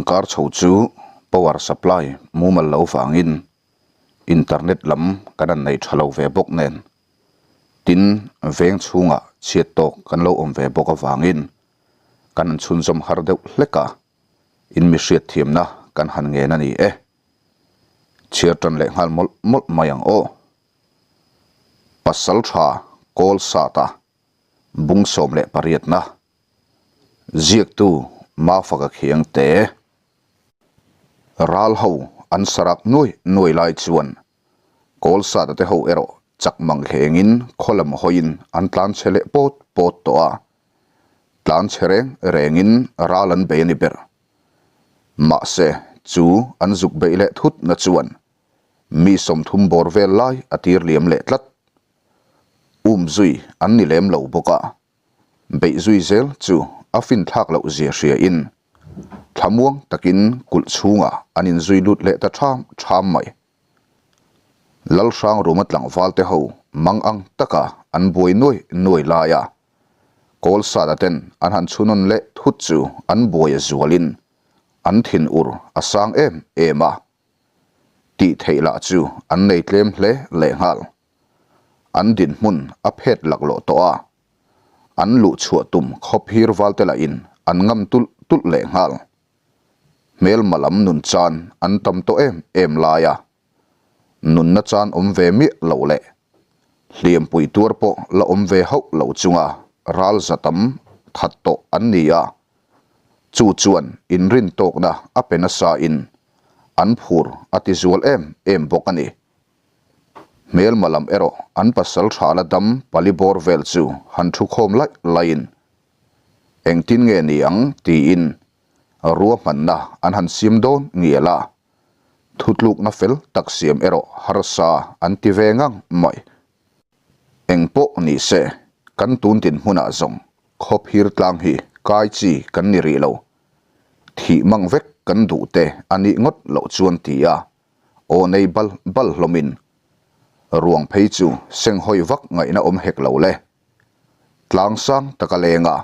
Tunkar chho chu power supply mumal lo vangin internet lam kan han nei tha lo ve bawk nen tin veng chhungah chhiat tawk kan lo awm ve bawk avangin kan han chhunzawm har deuh hlek a, in mi hriatthiamna kan han ngen a ni e. Chhiar tan leh nghal mawlh mawlh mai ang aw. Pasal tha kawl sat a bung 18 na ziaktu Mafaka Khiangte ral ho an sarak nuai nuai lai chuan kawl sat a te ho erawh chak mang thlengin khaw lam hawiin an tlan chhe leh pawt pawt tawh a, tlan chhe reng rengin ral an bei a ni ber. Mahse chu an zuk beih leh thut na chuan Mi 30 bawr vel lai a tir liam leh tlat. Um zui an ni lem lo bawk a, beih zui zel chu a fin thlak loh zia hria in thlamuang takin kulh chhungah an in zui lut leh ta ṭham ṭham mai. Lalhrang ruma tlangval te ho mang ang taka an buai nuai nuai lai a, Kawlsada ten an han chhunawn leh thut chu an buai a zualin an thinur a sang em em a. Tih theih lah chu an nei tlem hle lehnghal. An dinhmun a phet laklawh tawh a, an luh chhuah tum khawp hir valte lahin an ngam tulh tulh lehnghal. Hmelma lam nun chan an tam tawh em em lai a, nunna chan awm ve miah loh leh hliampui tuar pawh la awm ve hauh lo chunga ral za tam that tawh an ni a, Chu chuan inrintawkna a pe nasa in an phur a ti zual em em bawk a ni. Hmelma lam erawh an pasal tha la dam pali bawr vel chu han thu khawm laih laihin engtin nge ni ang tiin ruahmanna an han siam dawn ngial a, thutlukna fel tak siam erawh harsa an ti ve ngang mai. Eng pawh ni se, kan tun dinhmunah zawng khawp hir tlang hi kai chi kan ni rih lo. Thih mang vek kan duh te a nih ngawt loh chuan ti a, aw nei bal bal hlawmin ruang phei chu senghawi vak ngaihna awm hek lo le. Tlang sang taka leng a,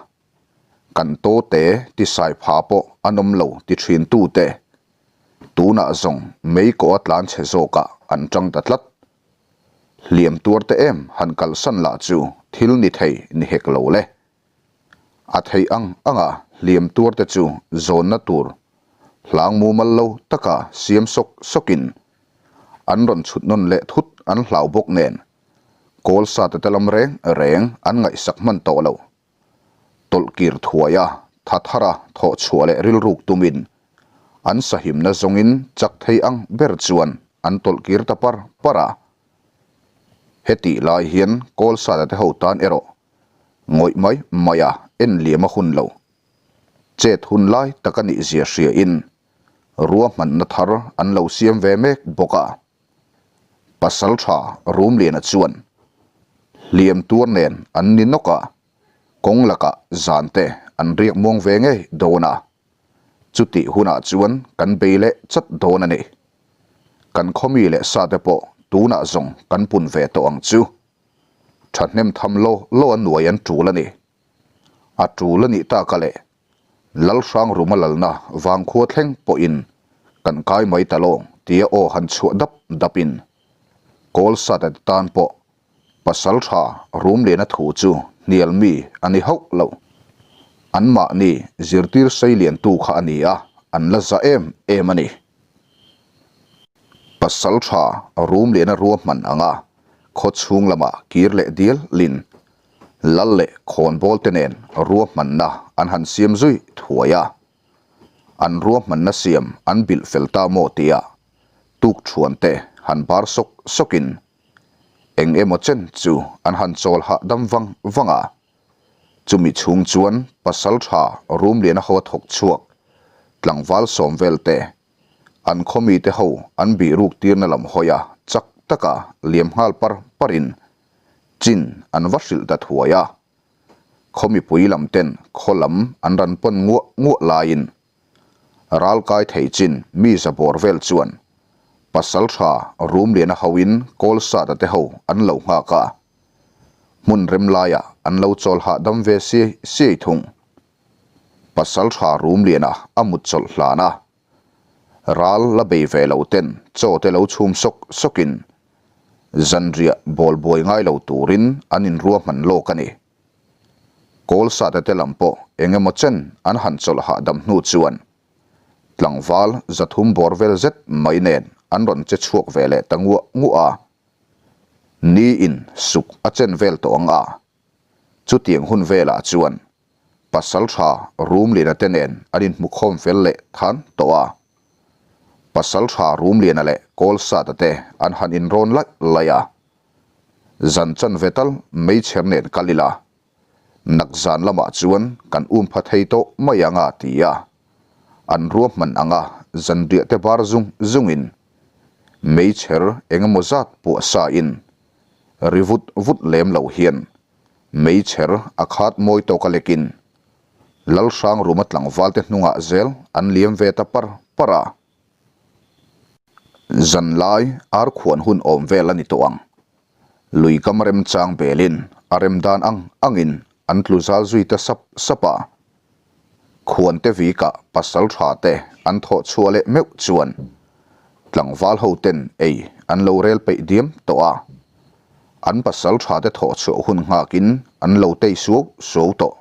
kan to te tisai pha pawh an awm lo ti thin tu te, tunah zawng mei kawh a tlan chhe zawkah an tang ta tlat. Hliam tuar te em han kalsan lah chu thil ni thei ni hek lo le. A theih ang anga hliam tuar te chu zawnna tur hlang mumal lo taka siam sawk sawkin an rawn chhut nawn leh thut an hlau bawk nen kawl sa te te lam reng reng an ngaihsak hman tawh lo. Tawlhkir thuaia tha thara thawh chhuah leh rilruk tumin an sahimna zawngin chak thei ang ber chuan an tawlhkir ta par par a. Hetih lai hian Kawlsada te ho tan erawh ngawih mai mai a en liam a hun lo. Chet hun lai tak a nih zia hriain ruahmanna thar an lo siam ve mek bawk a. Pasal tha Rumliana chuan hliam tuar nen an ni nawk a, kawng lakah zan te an riak muang ve ngei dawn a, chutih hunah chuan kan bei leh chat dawn a ni. Kan khawmi leh sa te pawh tunah zawng kan pun ve tawh ang chu. Thahnem tham law law a nuai an tul a ni. A tul a nih tak a leh Lalhrang ruma lalna vangkhua thleng pawhin kan kai mai ta lawng tia aw han chhuah dap dapin kawl sat a ti tan pawh pasal tha Rumliana thu chu hnial mi a ni hauh lo. Anmahni zirtir seiliantu kha a ni a, an la za em em a ni. Pasal tha Rumliana ruahman anga khaw chhung lamah kir leh dial lin Lal leh khawnbawl te nen ruahmanna an han siam zui thuai a, an ruahmanna siam an bilh fel ta maw tia tukṭhuan te han bar sawk sawkin eng emaw chen chu an han chawl hahdam vang vang a. Chumi chhung chuan pasalṭha Rumliana ho a thawk chhuak tlangval sawm vel te an khawmite ho an bih ruk tirna lam hawi a chak taka liam nghal par parin chin an va hrilh ta thuai a. Khaw mipui lam ten khaw lam an rawn pawn nguah nguah laiin ral kai thei chin mi za bawr vel chuan pasal tha Rumliana hoin Kawlsata te ho an lo nghak a, hmun rem laiah an lo chawl hahdam ve siai siai thung. Pasal tha Rumliana a mut chawlh hlan a. Ral la bei ve lo ten chaw te lo chhum sawk sawkin zanriah bawl buai ngai lo turin an inruahman lawk a ni. Kawlsate te lam pawh eng emaw chen an han chawlh hahdam hnu chuan tlangval 300 bawr vel zet mai nen an rawn che chhuak ve leh ta nguah nguah a. Ni in suk a chen vel tawh ang a, chutiang hun velah chuan Pasaltha Rumliana te nen an inhmukhawm fel leh than tawh a. Pasaltha Rumliana leh Kawlsata te an han inrawn laih laih a. Zan chanve tal meichher nen kal ila, nak zan lamah chuan kan um pha thei tawh mai ang a ti a. An ruahman ang a, zanriah te bar zung zungin meichher eng emaw zat puah sa in ri vut vut lem lo hian Meichher a khat mawi tawk a lekin Lalhrang ruma tlangvalte hnungah zel an liam ve ta par par a. Zanlai ar khuan hun awm vel a ni tawh ang. Lui kam remchang belin a rem dan ang angin an tlu zal zui ta sap sap a. Khuante vikah pasal tha te an thawh chhuah leh meuh chuan tlangval ho ten ei an lo rel peih diam tawh a. An pasal tha te thawh chhuah hun nghakin an lo tei suau suau tawh.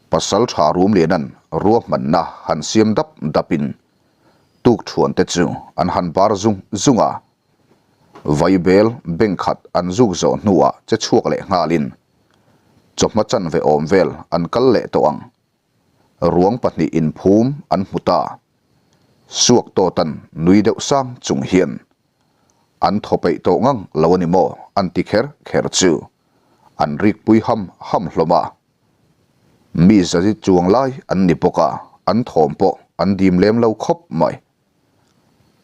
Pasal tha Rumlianan ruahmanna han siam dap dapin tukthuan te chu an han bar zung zung a. Vaibel beng khat an zuk zawh hnuah che chhuak leh nghalin chawhma chanve awm vel an kal leh tawh ang. Ruang pahnih inphum an hmu ta. Suak tawtan nui deuh sang chung hian an thaw peih tawh ngang lo a ni maw an ti kher kher chu an rikpui ham ham hlawm a. Mi zazi chuang lai an ni bawk a, an thawm pawh an dim lem lo khawp mai.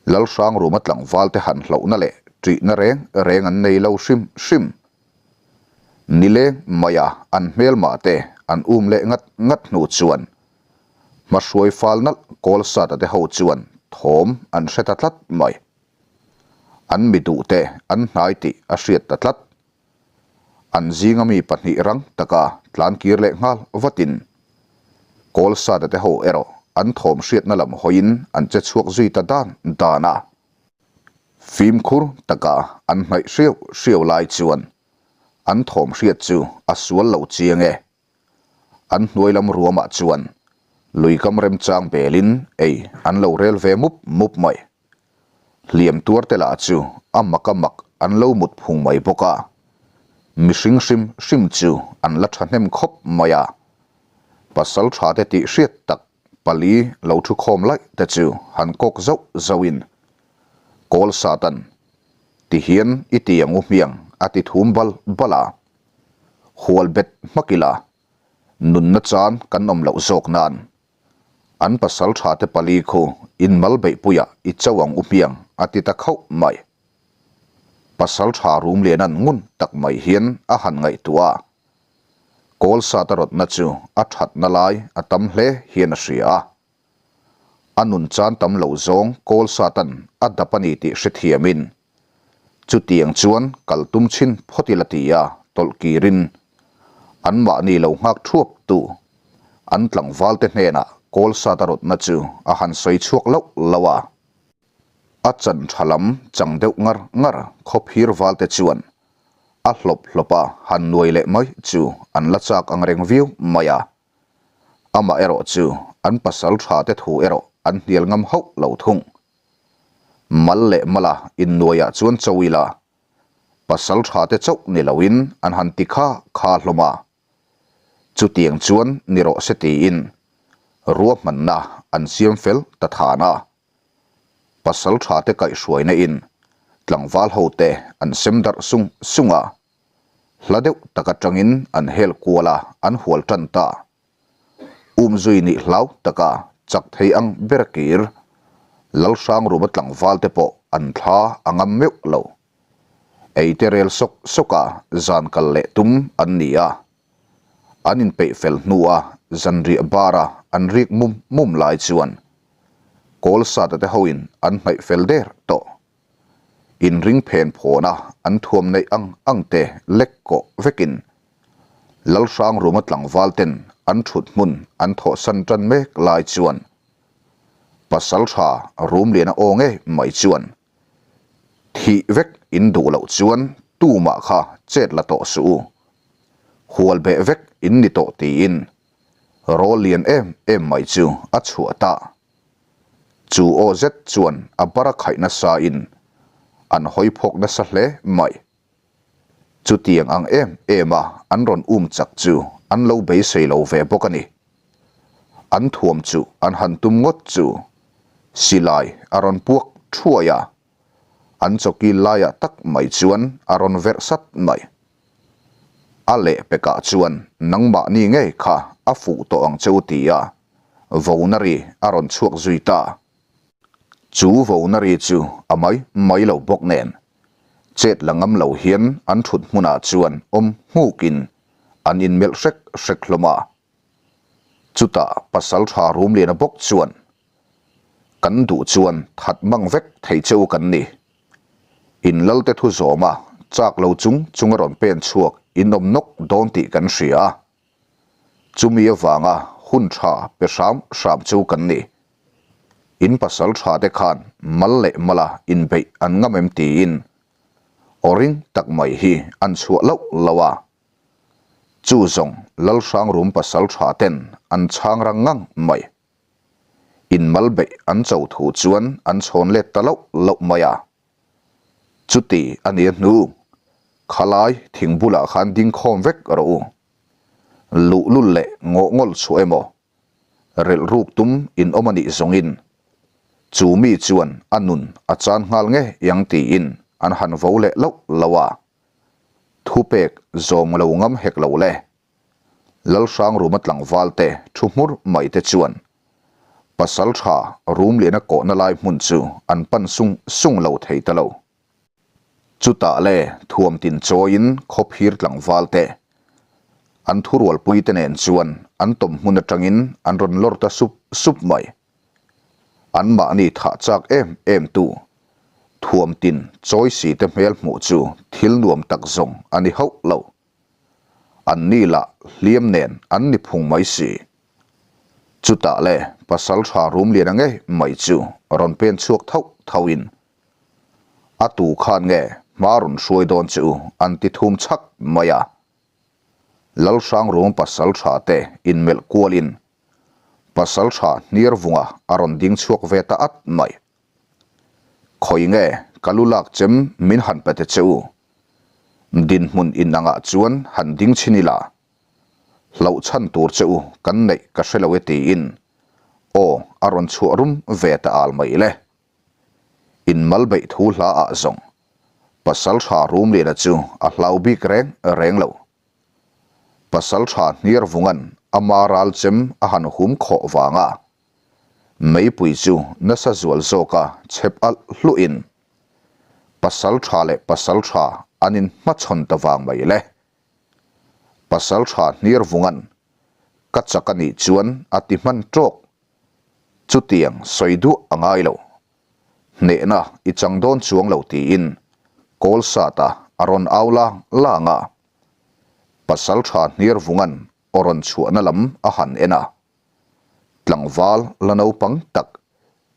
Lalhrang ruma tlangval te han hlauhna leh ṭihna reng reng an nei lo hrim hrim. Nileng maia an hmelmah te an um leh ngat ngat hnu chuan hmahruai fal nalh Kawlsata te ho chuan thawm an hre ta tlat mai. An mi duh te an hnai tih a hriat ta tlat. An zinga mi pahnih rang taka tlan kir leh nghal vatin Kawlsata te ho erawh an thawm hriatna lam hawiin an che chhuak zui ta dan dan a. Fimkhur taka an hnaih hriau hriau lai chuan an thawm hriat chu a sual lo chiang e. An hnuai lam ruamah chuan luikam remchang belin ei an lo rel ve mup mup mai. Hliam tuar te lah chu a mak a mak an lo mut phung mai bawk a. Mihring hrim hrim chu an la thahnem khawp mai a. Pasal tha te tih hriat tak pali lo thu khawm laih te chu han kawk zauh zauhin, Kawl Satan, ti hian i ti ang u hmiang a ti thum bal bal a. Hual bet hmak ila, nunna chan kan awm loh zawk nan an pasal tha te pali khu inmal beihpuiah i cho ang u hmiang a ti ta khauh mai. Pasal tha Rumlianan ngun tak mai hian a han ngaihtuah a. Kawlsata rawtna chu a thatna lai a tam hle hian a hria a. A nun chan tam lo zawng Kawlsatan a dap a ni tih hrethiamin chutiang chuan kal tum chhin phawt ila ti a tawlh kirin anmahni lo nghak thuap tu an tlangvalte hnenah Kawlsata rawtna chu a han sawi chhuak loh loh a. A chan tha lam chang deuh ngar ngar khawphir valte chuan a hlawp hlawp a han nuai leh mai chu an la chak ang reng viau mai a. Amah erawh chu an pasal tha te thu erawh an hnial ngam hauh lo thung. Mal leh mala innuaiah chuan cho ila pasal tha te chauh ni loin an han ti kha kha hlawm a. Chutiang chuan ni rawh se tiin ruahmanna an siam fel ta than a. Pasal tha te kaihhruaina in tlangval ho te an sem darh sung sung a, hla deuh tak atangin an hel kual a, an hual tan ta. Umzui nih hlau taka chak thei ang ber kir Lalhrangruma tlangval te pawh an thla a ngam meuh lo. Ei te rel sawk sawk a zan kal leh tum an ni a. An inpeih fel hnua zanriah bara an rik mum mum lai chuan Kawlsata te hoin an hnaih fel der tawh. Inring phen phawna an thuam neih ang ang te lek kawh vekin Lalhrangruma tlangval ten an thut hmun an thawhsan tan mek lai chuan. Pasalṭha Rumliana aw ngei mai chuan thih vek in duh loh chuan tumah kha chet la tawh suh u. Hual beh vek in ni tawh tiin rawl lian em em mai chu a chhuah ta. Chu aw zet chuan a bara khaih nasa in an hawi phawk nasa hle mai. Chutiang ang em em a an rawn um chak chu an lo beisei lo ve bawk a ni. An thuam chu an han tum ngawt chu silai a rawn puak thuai a, an chawkil laiah tak mai chuan a rawn verh sat mai. A lehpekah chuan nangmahni ngei kha a fuh tawh ang che u ti a, vona ri a rawn chhuak zui ta. Chu vona ri chu a mai mai lo bawk nen Chet la ngam lo hian an thut hmunah chuan awm nghukin an inmelh hrek hrek hlawm a. Chutah Pasaltha Rumliana bawk chuan, Kan duh chuan that mang vek thei che u kan ni. In lalte thu zawma chak lo chung chung a rawn pen chhuak in awm nawk dawn tih kan hria a. Chumi avanga hun tha pe hram hram chu kan ni. In pasal tha te khan mal leh mala inbeih an ngam em tiin aw ring tak mai hi an chhuah loh loh a. Chu zawng Lalhrangrum pasal tha ten an chhang rang ngang mai. In mal beih an cho thu chuan an chhawn let ta loh loh mai a. Chuti a nia hnu, khalai thing bulah khan ding khawm vek rawh u. Luhlul leh ngawh ngawlh chhuah emaw, relh ruk tum in awm a nih zawngin chu mi chuan a nun a chan nghal nge iang tiin an han vo leh loh loh a. Thupek zawm lo ngam hek lo le. Lalhrangruma tlangval te thu hmur mai te chuan pasal tha Rumliana kawhna lai hmun chu an pan sung sung lo thei ta lo. Chutah le thuamtin chawiin khawphir tlangval te an thurualpui te nen chuan an tawm hmun atangin an rawn lawr ta sup sup mai. Anmahni thah chak em em tu thuamtin chawi si te hmel hmuh chu thil nuam tak zawng a ni hauh lo. An ni lah hliam nen an ni phung mai si. Chutah le pasal tha Rumliana ngei mai chu rawn pen chhuak thauh thauhin a tu khan nge hma rawn hruai dawn che u an ti thum chhak mai a. Lalhrangrum pasal tha te inmelh kualin pasal tha Hniarvunga a rawn ding chhuak ve ta at mai. Khawi nge ka lu lak chem min han pe te che u. Dinhmun inangah chuan han ding chhin ila. Hlauh chhan tur che u kan neih ka hre lo e tiin aw a rawn chhuah rum ve ta al mai le. In mal beih thu hla ah zawng pasal tha Rumliana chu a hlau bik reng reng lo. Pasal tha Hniarvungan ama ral chem a han hum khawh vanga Meipui chu nasa zual zawka chhep alh hluhin pasal tha leh pasal tha an inhmachhawn ta vang mai le. Pasal tha Hniarvungan ka chak a nih chuan a ti hman tawk. Chutiang sawi duah a ngai lo. Hnehna i chang dawn chuang lo tiin Kawlsata a rawn au lang lang a. Pasal tha Hniarvungan aw rawn chhuahna lam a han en a. Tlangval la naupang tak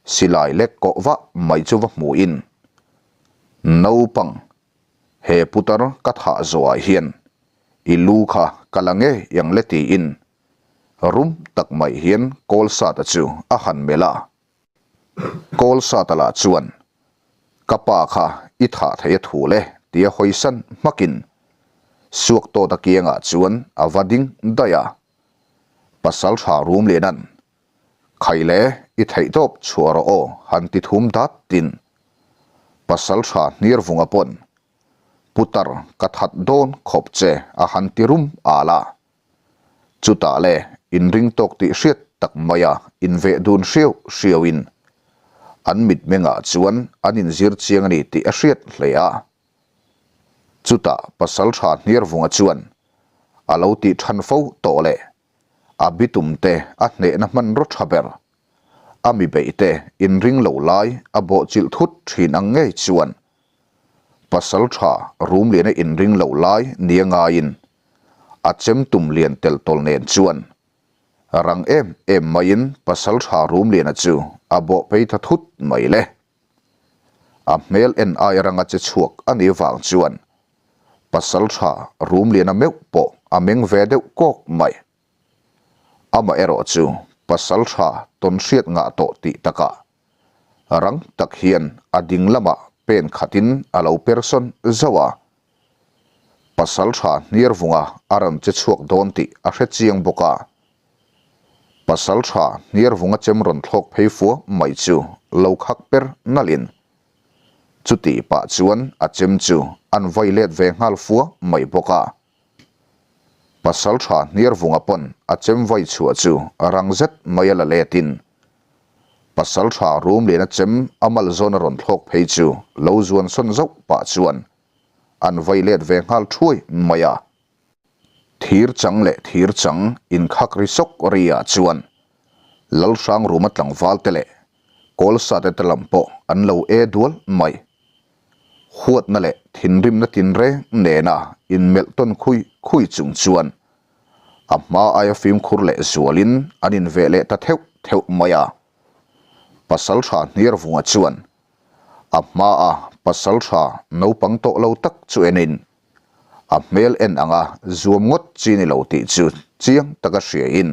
silai lek kawh vah mai chu va hmuhin, Naupang, he putar ka thah zawhah hian i lu kha ka la ngei ang le tiin rum tak mai hian Kawlsata chu a han melh a. Kawlsata lah chuan, Ka pa kha i thah thei a thu le tia hawisan hmakin Suaktawta kiangah chuan a va ding daih a. Pasal tha rum lianan, Khai le, i theih tawp chhuah rawh aw han ti thum dat tin. Pasal tha hniar vunga pawn, Putar ka that dawn khawp che a han ti rum al a. Chutah le inring tawk tih hriat tak maia inveh dun hriau hriauin an mitmengah chuan an inzir chiang a ni tih a hriat hle a. Chutah pasal tha Hniarvunga chuan a lo tih than fo tawh leh a bitum te a hnehna hmanraw tha ber a mi beih te inring lo lai a bawhchilh thut thin ang ngei chuan pasal tha Rumliana inring lo lai nia ngaiin a chem tum lian tel tawl nen chuan. Rang em em maiin Pasalṭha Rumliana chu a bawh phei ta thut mai le. A hmel en ai ranga che chhuak a nih vang chuan Pasalṭha Rumliana meuh pawh a meng ve deuh kawk mai. Amaherawh chu Pasalṭha tawnhriat ngah tawh tih takah rang tak hian a ding lamah pen khatin a lo per sawn zauh a. Pasalṭha Hniarvunga a rawn che chhuak dawn tih a hre chiang bawk a. Pasalṭha Hniarvunga chem rawn thlawk phei fua mai chu lo khak per nalhin chutih pah chuan a chem chu an vai let ve nghal fua mai bawk a. Pasalṭha Hniarvunga pawn a chem vai chhuah chu rang zet mai a la letin Pasalṭha Rumliana chem a mal zawn a rawn thlawk phei chu lo zuan sawn zauh pah chuan an vai let ve nghal thuai mai a. Thir chang leh thir chang inkhak ri sawk ri ah chuan Lalhrang Ruma tlangval te leh Kawlsate te lam pawh an lo e dual mai. Huatna leh thinrimna tinreng nena inmelh tawn khui khui chung chuan a hma aia fimkhur leh zualin an inveh leh ta theuh theuh mai a. Pasalṭha Hniarvunga chuan a hmaa pasalṭha naupang tawh lo tak chu enin a hmel en anga zuam ngawt chi ni lo tih chu chiang taka hriain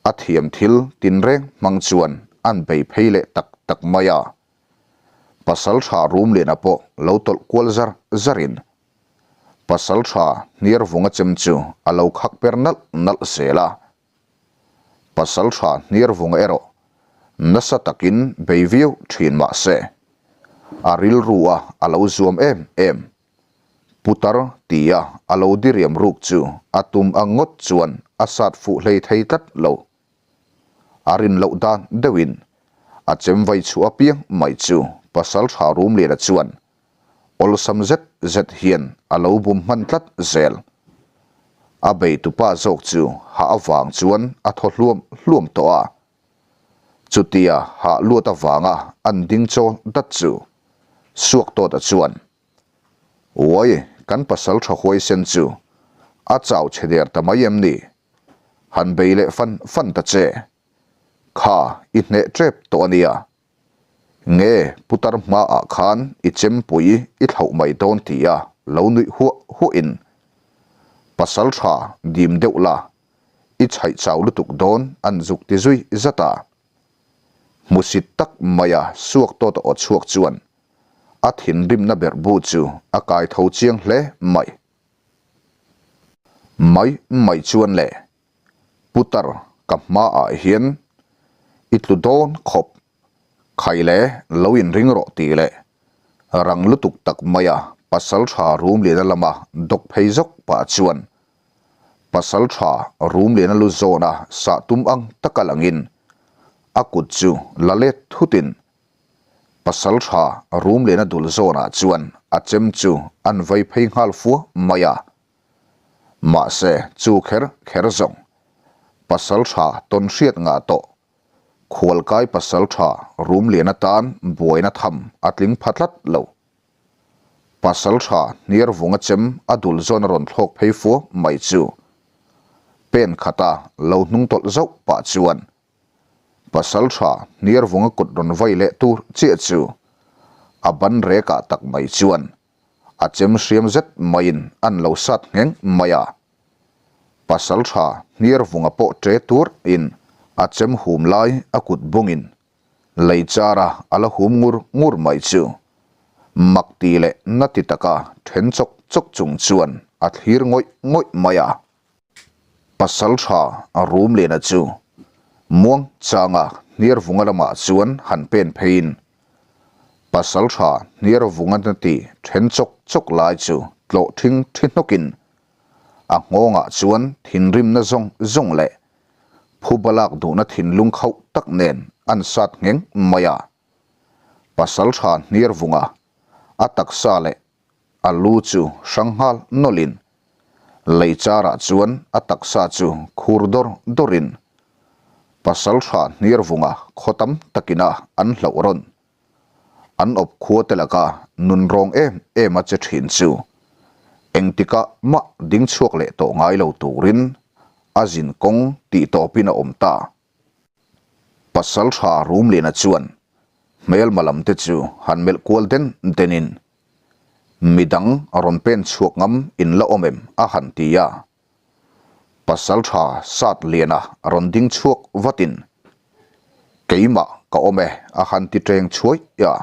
a thiam thil tinreng hmang chuan an bei phei leh tak tak mai a. Pasalṭha Rumliana pawh lo tawlh kual zar zarin Pasalṭha Hniarvunga chem chu a lo khak per nalh nalh zel a. Pasalṭha Hniarvunga erawh nasa takin bei viau ṭhin mah se, a rilru a a lo zuam em em. Putar tia a lo diriam ruk chu a tum ang ngawt chuan a sat fuh hlei thei tlat lo. A rin loh dan deuhin a chem vai chhuah apiang mai chu Pasalṭha Rumliana chuan Awlsam zet zet hian a lo bum hman tlat zel. A beitupa zawk chu hah avang chuan a thaw hluam hluam tawh a. Chutia hah luat avanga an ding chawl dat chu Suaktawta chuan, Uai, kan pasal tha huaisen chu a chau chhe der ta mai em ni? Han bei leh fan fan ta che. Kha, i hneh tep tawh a nia. Nge putar hmaah khan i chempui i thlauh mai dawn tia lo nuih huah huahin pasal tha dim deuh la, i chhaih chau lutuk dawn an zuk ti zui zat a. Hmusit tak maia suak tawt a aw chhuak chuan a thinrimna berh bu chu a kai tho chiang hle mai. Mai mai chuan le Putar ka hmaah hian i tlu dawn khawp, khai le lo inring rawh tih leh rang lutuk tak maia Pasaltha Rumliana lama dawk phei zawk pah chuan Pasaltha Rumliana lu zawna sah tum ang taka langin a kut chu la let thutin Pasaltha Rumliana dul zawnah chuan a chem chu an vai phei nghal fua mai a. Mahse, chu kher kher zawng pasal tha tawn hriat ngah tawh khualkai pasal tha Rumlian atan buaina tham a tling pha tlat lo. Pasal tha Hniarvunga chem a dul zawn a rawn thlawk phei fua mai chu pen khata lo hnung tawlh zauh pah chuan pasal tha Hniarvunga kut rawn vai leh tur chiah chu a ban rekah tak mai chuan A chem hriam zet maiin an lo sat ngheng mai a. Pasaltha Hniarvunga pawh ṭe tur in a chem hum lai a kut bungin lei chara a la hum ngur ngur mai chu mak ti leh na ti taka then chawk chawk chung chuan a thlir ngawih ngawih mai a. Pasaltha Rumliana chu muang changa Hniarvunga lamah chuan han pen pheiin Pasaltha Hniarvunga na ti then chawk chawk lai chu tlawh thing thi hnawkin a nghawngah chuan thinrimna zawng zawng leh phuba lak duhna thinlung khauh tak nen an sat ngheng mai a. Pasaltha Hniarvunga a taksa leh A lu chu hrang nghal nawlhin lei charah chuan a taksa chu khur dawr dawrin Pasaltha Hniarvunga khaw tam takina an hlauh rawn. An awp khua te laka nun rawng em em a che thin chu engtikah mah ding chhuak leh tawh ngai lo turin. a zin kawng tih tawpin a awm ta. Pasalṭha Rumliana chuan hmelma lam te chu han melh kual den denin, Midang a rawn pen chhuak ngam in la awm em? a han ti a. Pasalṭha Satliana rawn ding chhuak vatin, Keimah ka awm e a han ti ṭeng chhuai a.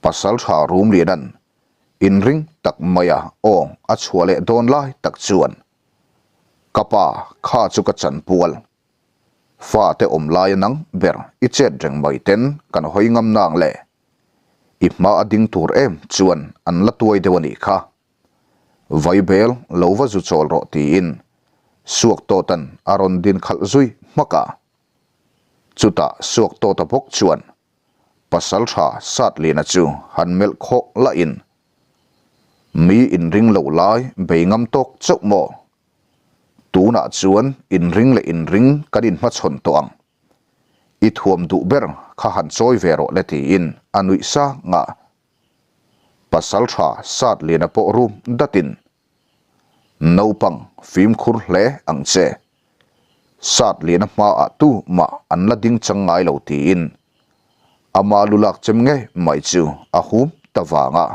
Pasalṭha Rumliana'n inring tak maia aw a chhuah leh dawn lai tak chuan, Ka pa, kha chu ka chanpual. Fate awm laia nang ber i chet reng mai ten kan hawi ngam nang le. I hma a ding tur em chuan an la tuai deuh a nih kha. Vaibel lo va zu chawl rawh tiin Suaktawta'n a rawn din khalh zui hmak a. Chutah Suaktawta bawk chuan Pasalṭha Satliana chu han melh khawh lahin, Mi inring lo lai bei ngam tawk chauh maw? Tunah chuan inring leh inring kan inhmachhawn tawh ang. I thuam duh ber kha han chawi ve rawh le tiin a nuih sang a. Pasalṭha Satliana pawh rum datin, Naupang fimkhur hle ang che. Satliana hmaah tu mah an la ding chang ngai lo tiin ama lu lak chem ngei mai chu a hum ta vang a.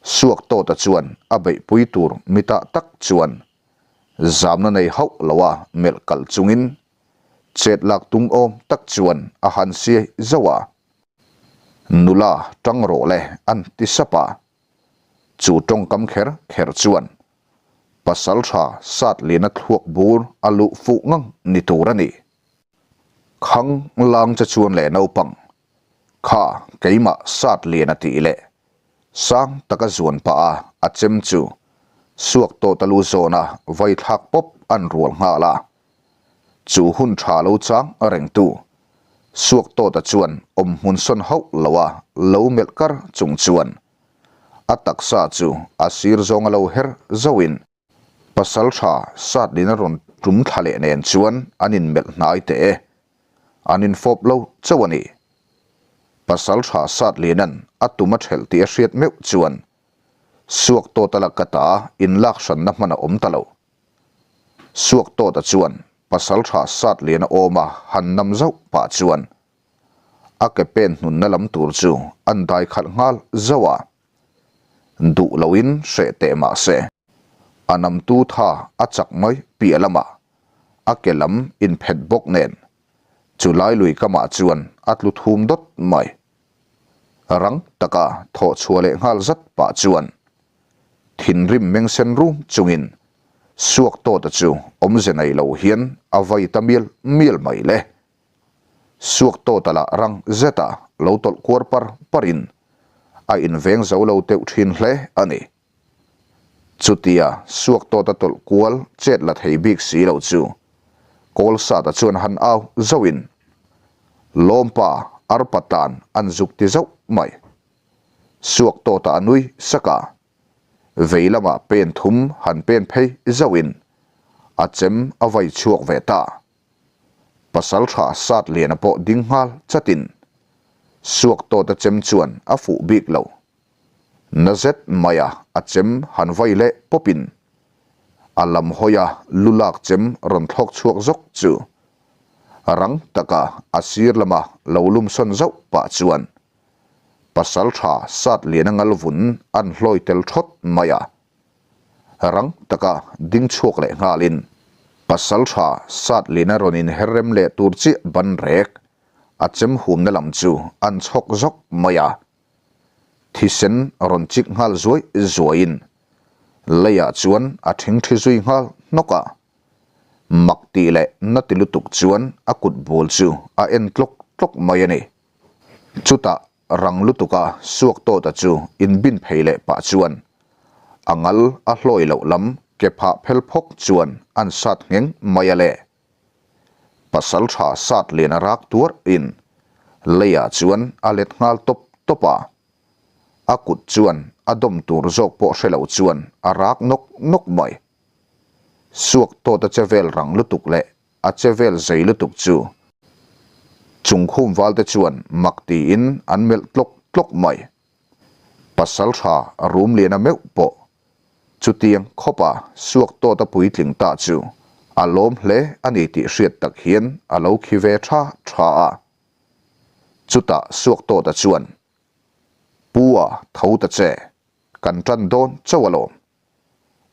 Suaktawta chuan a beihpui tur mitah tak chuan zamna nei hauh loa melh kalh chungin chet lak tum awm tak chuan a han siai zauh a. Nula tang rawh le an ti sap a. Chu tawngkam kher kher chuan Pasaltha Satliana thluak bur a luh fuh ngang ni tur a ni. Khang lang che chuan leh naupang kha keimah Satliana tih leh sang taka zuan pah a a chem chu suak tawt a lu zawna vai thlak pawp an rual nghal a. Chu hun tha lo chang rengtu suak tawta chuan awmhmun sawn hauh loa lo melh kar chung chuan A taksa chu a sir zawng a lo her zauhin pasaltha Satlin a rawn tum thla leh nen chuan an inmelh hnai teh e. An infawp lo chauh a ni. Pasaltha Satlina'n a tum a thelh tih a hriat meuh chuan suak tawt a la ka ta inlak hranna hman a awm ta lo. Suak tawta chuan pasaltha Satlina awma han nam zauh pah chuan A ke pen hnunna lam tur chu an dai khalh nghal zauh a, duh loin hreh teh mah se, a namtu tha a chak mai piah lamah a ke lam inphet bawk nen chu lai lui kamah chuan a tlu thum dawt mai. Rang taka thawh chhuah leh nghal zat pah chuan thinrim mengsen rum chungin suak tawta chu awmze nei lo hian a vai ta mial mial mai le. Suak tawta lah rang zeta lo tawlh kuar par parin a inveng zo lo teuh thin hle a ni. Chutia suak tawta tawlh kual chet la thei bik si lo chu Kawlsata chuan han au zauhin Lawmpa arpa tan an zuk ti zauh mai. Suak tawta a nui sak a, vei lamah pen thum han pen phei zauhin a chem a vai chhuak ve ta. Pasalṭha Satliana pawh ding nghal chatin suak tawta chem chuan a fuh bik lo. Na zet maia a chem han vai leh pawpin a lam hawia lu lak chem rawn thlawk chhuak zawk chu rang taka a sir lama lo lum sawn zauh pah chuan Pasalṭha Satliana ngal vun an hlawi tel thawt mai a. Rang taka ding chhuak leh nghalin Pasalṭha Satlina rawn inher rem leh tur chiah ban rek a chem humna lam chu an chhawk zawk mai a. Thisen rawn chik nghal zuai zuaiin leiah chuan a ṭhingṭhi zui nghal hnawk a. Mak tih leh na ti lutuk chuan a kut bul chu a en tlawk tlawk mai a ni. Chutah rang lutuka suak tawta chu inbin phei leh pah chuan a ngal a hlawi loh lam ke phah phel phawk chuan an sat ngheng mai a le. Pasaltha sat lian a rak tuar in leiah chuan a let nghal tawp tawp a. A kut chuan a dawm tur zawk pawh hre lo chuan a rak nawk nawk mai. Suak tawta che vel rang lutuk leh A che vel zei lutuk chu Chungkhum valte chuan mak tiin an melh tlawk tlawk mai. Pasaltha Rumliana meuh pawh. Chutiang khawpa suak tawta puitling ta chu a lawm hle a ni tih hriat tak hian a lo khi ve tha tha a. Chutah suak tawta chuan, Pu a tho ta che, kan tan dawn chauh alawm.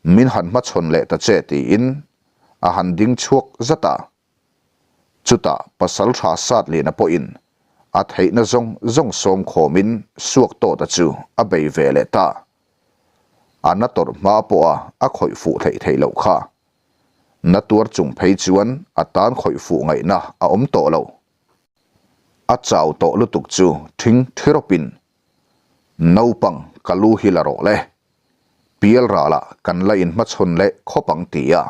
Min han hmachhawn leh ta che tiin a han ding chhuak zat a. Chutah pasaltha Satliana pawhin a theihna zawng zawng sawm khawmin suak tawta chu a bei ve leh ta. A na tawrh hma pawha a khawih fuh theih theih loh kha. Na tuar chung phei chuan a tan khawih fuh ngaihna a awm tawh lo. A chau tawh lutuk chu thing thirawpin, Naupang ka lu hi la rawh le. Pial ralah kan la inhmachhawn leh khawp ang ti a.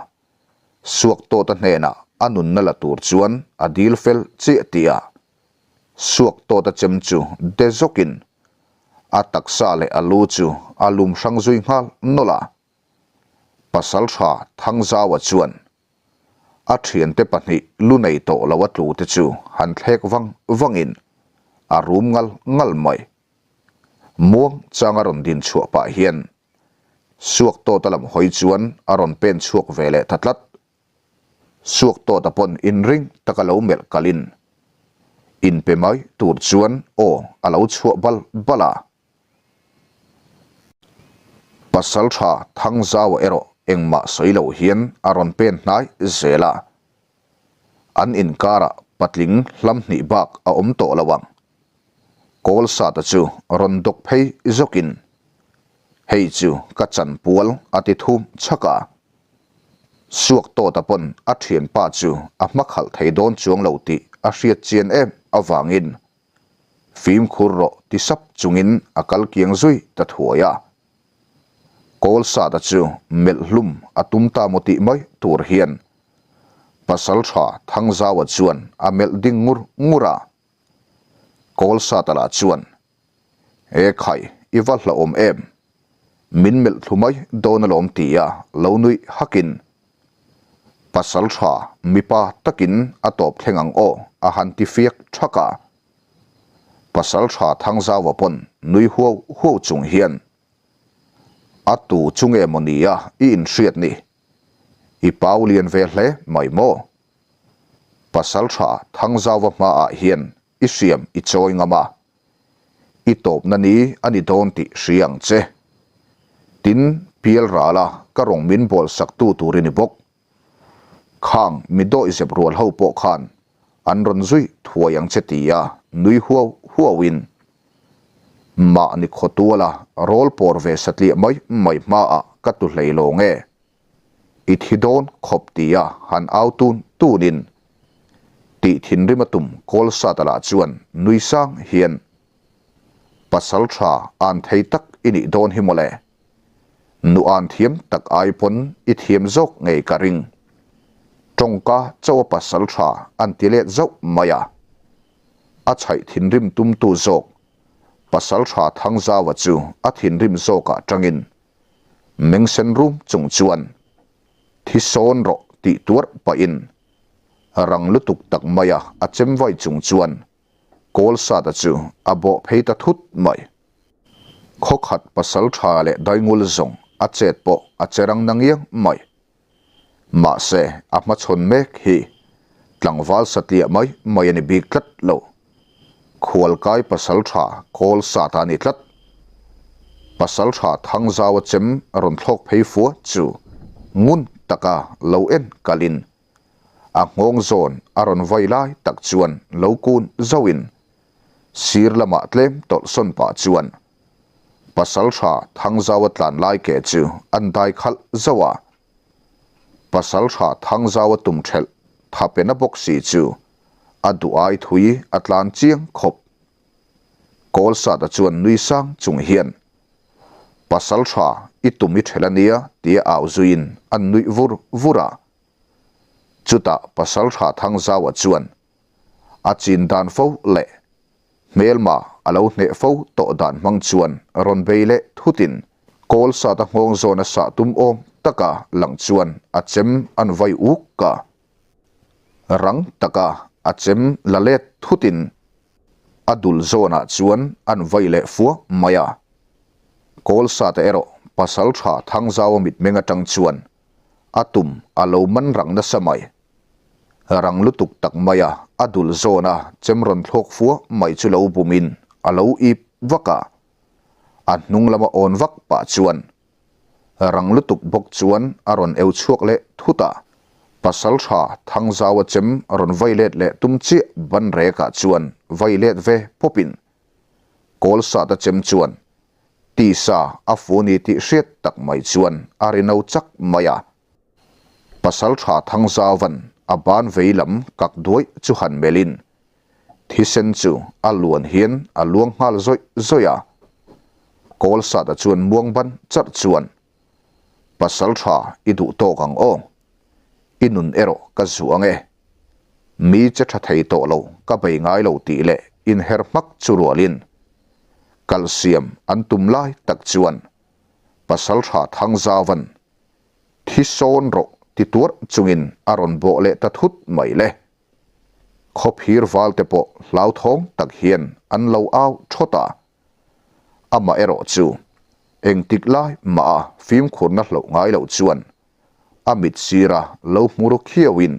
Suak tawta hnenah a nunna la tur chuan a dil fel chiah tih a. Suak tawta chem chu de zawkin a taksa leh a lu chu a lum hrang zui nghal nawlh a. Pasaltha Thangzaua chuan a thiante pahnih lu nei tawh lo a tlu te chu han thlek vang vangin a rum ngal ngal mai. Muang chang a rawn din chhuah pah hian Suak tawta lam hawi chuan a rawn pen chhuak ve leh ta tlat. Suak tawta pawn inring taka lo melh kalin inpe mai tur chuan aw a lo chhuah bal bal a. Pasaltha Thangzaua erawh engmah sawi lo hian a rawn pen hnai zel a. An inkarah patling hlam hnih bak a awm tawh lo ang. Kawlsata chu rawn dawk phei zawkin, Hei chu ka chanpual a ti thum chhak a. Suaktawta pawn a thianpa chu a hmakhalh thei dawn chuang lo tih a hriat chian em avangin Fimkhur rawh ti sap chungin a kal kiang zui ta thuai a. Kawlsata chu melh hlum a tum ta maw tih mai tur hian Pasaltha Thangzaua chuan a melh ding ngur ngur a. Kawlsata lah chuan, E khai, i va hlauhawm em? Min melh thlu mai dawn alawm ti a lo nuih hakin Pasaltha mipa takin a tawp thleng ang aw a han ti fiak thak a. Pasaltha Thangzaua pawn nui huau huau chung hian, A tu chu nge maw nia i inhriat ni? I pau lian ve hle mai maw? Pasaltha Thangzaua hmaah hian i hriam i chawi ngam a, i tawpna ni a ni dawn tih hria ang che. Tin, pial rala ka rawng min bawl saktu tur i ni bawk. Khang mi dawihzep rual ho pawh khan an rawn zui thuai ang che tia nui huau huauin mahni khawtuala rawl pawr ve satliah mai mai hmaah ka tu hlei lawng e. I thi dawn khawp tia han au tun tunin tih thinrim a tum Kawlsata lah chuan nui sang hian pasal tha an thei tak i nih dawn hi mawle. Nu an thiam tak ai pawn i thiam zawk ngei ka ring. Tawngka chaw a pasal tha an ti let zauh mai a. A chhaih thinrim tumtu zawk pasal tha Thangzaua chu a thinrim zawkah tangin Meng sen rum chung chuan thi sawn rawh tih tuarh pahin rang lutuk tak maia a chem vai chung chuan Kawlsata chu a bawh phei ta thut mai. Khawkhat pasal tha leh daingul zawng a chet pawh a che rang na ngiang mai. Mahse a hmachhawn mek hi tlangval satliah mai mai a ni bik tlat lo. Khualkai pasaltha kawl sat a ni tlat. Pasaltha Thangzaua chem rawn thlawk phei fua chu ngun taka lo en kalin a nghawng zawn a rawn vai lai tak chuan lo kun zauhin sir lamah tlem tawlh sawn pah chuan Pasaltha Thangzaua tlan lai ke chu an dai khalh zauh a. Pasaltha Thangzaua tum thelh thapena bawk si chu a duh ai thui a tlan chiang khawp. Kawlsata chuan nui sang chung hian, Pasal tha i tum i ṭhel a nia tia au zuiin an nuih vur vur a. Chutah Pasal tha Thangzaua chuan a chin dan fo leh hmelma a lo hneh fo tawh dan hmang chuan rawn bei leh thutin Kawlsata nghawng zawna sah tum awm taka lang chuan a chem an vai uk a. Rang taka a chem la let thutin a dul zawnah chuan an vai leh fua mai a. Kawlsate erawh. Pasalṭha Thangzaua mitmeng aṭang chuan a tum a lo man rang nasa mai. Rang lutuk tak maia a dul zawna chem rawn thlawk fua mai chu lo bumin a lo ip vak a. A hnung lama awn vak pah chuan rang lutuk bawk chuan a rawn eu chhuak leh thut a. Pasalṭha Thangzaua chem rawn vai let leh tum chiah ban rekah chuan vai let ve pawpin Kawlsata chem chuan tisa a fu ni tih hriat tak mai chuan a ri no chak mai a. Pasalṭha Thangzauvan a ban vei lam kak duai chu han melhin thisen chu a luan hian a luang nghal zawih zawih a. Kawlsata chuan muang ban charh chuan, Pasalṭha i duh tawk ang aw. I nun erawh ka zuh ang e. Mi che tha thei tawh lo ka bei ngai lo tih leh inher hmak chu rualin kalsiam an tum lai tak chuan Pasaltha Thangzauvan thi sawn rawh ti tuarh chungin a rawn bawh leh ta thut mai le. Khawphir valte pawh hlauthawng tak hian an lo au thawt a. Amah erawh chu engtik lai mah a fimkhurna hloh ngai loh chuan a mit sira lo hmu ru khiauin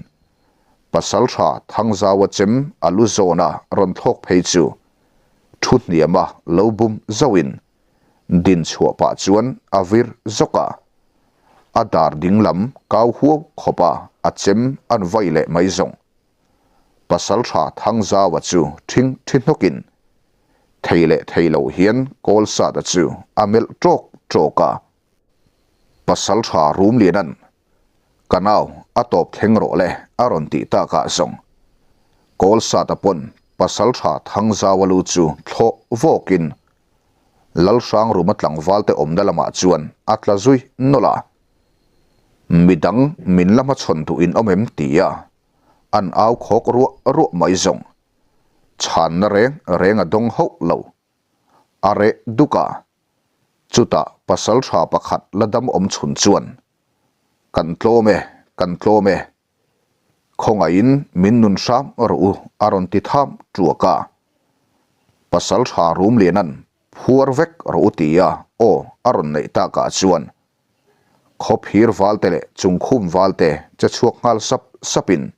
Pasalṭha Thangzaua chem a lu zawna rawn thlawk phei chu thu hniama lo bum zauhin din chhuah pah chuan a vir zawk a, a dar dinglam kau huau khawpa a chem an vai leh mai zawng. Pasalṭha Thangzaua chu ṭhing ṭhi hnawkin thei leh thei lo hian Kawlsata chu a melh ṭawk ṭawk a. Pasalṭha Rumlianan, Ka nau, a tawp thleng rawh le, a rawn tih takah zawng. Kawlsata pawn Pasalṭha Thangzaua lu chu thlawh vawkin Lalhrangruma tlangvalte awmna lamah chuan a tla zui nawlh a. Midang min la hmachhawn duh in awm em tia an au khawk ruah ruah mai zawng. Chhanna reng reng a dawng hauh lo. A reh duk a. Chutah pasalṭha pakhat la dam awm chhun chuan, Kan tlawm e, kan tlawm e. Khawngaihin min nun hram rawh u a rawn ti tham ṭuak a. Pasalṭha Rumlianan phuar vek rawh u tia aw a rawn neih takah chuan Khawphir valte leh Chungkhum valte che chhuak nghal sap sapin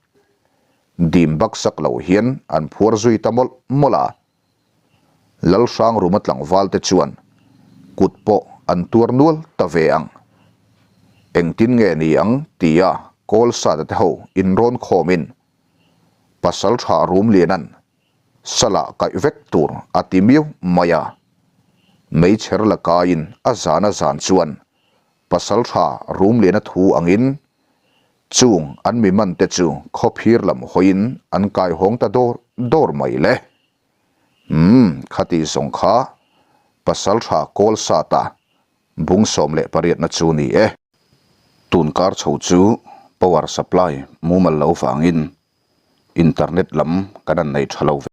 dim baksak lo hian an phuar zui ta mawlh mawlh a. Lalhrangruma tlangvalte chuan kut pawh an tuar nual ta ve ang. Engtin nge ni ang tia Kawlsata te ho inrawn khawmin Pasaltha Rumlianan salah kaih vek tur a ti miau mai a. Meichher la kaiin a zan a zan chuan Pasaltha Rumliana thu angin chung an mi man te chu khawphir lam hawiin an kaihawng ta dawr dawr mai le. Umm, khati zawng kha Pasaltha Kawlsata bung 18 na chu ni e. Tun kar chho chu power supply mumal lo vangin internet lam kan an nei tha lo ve.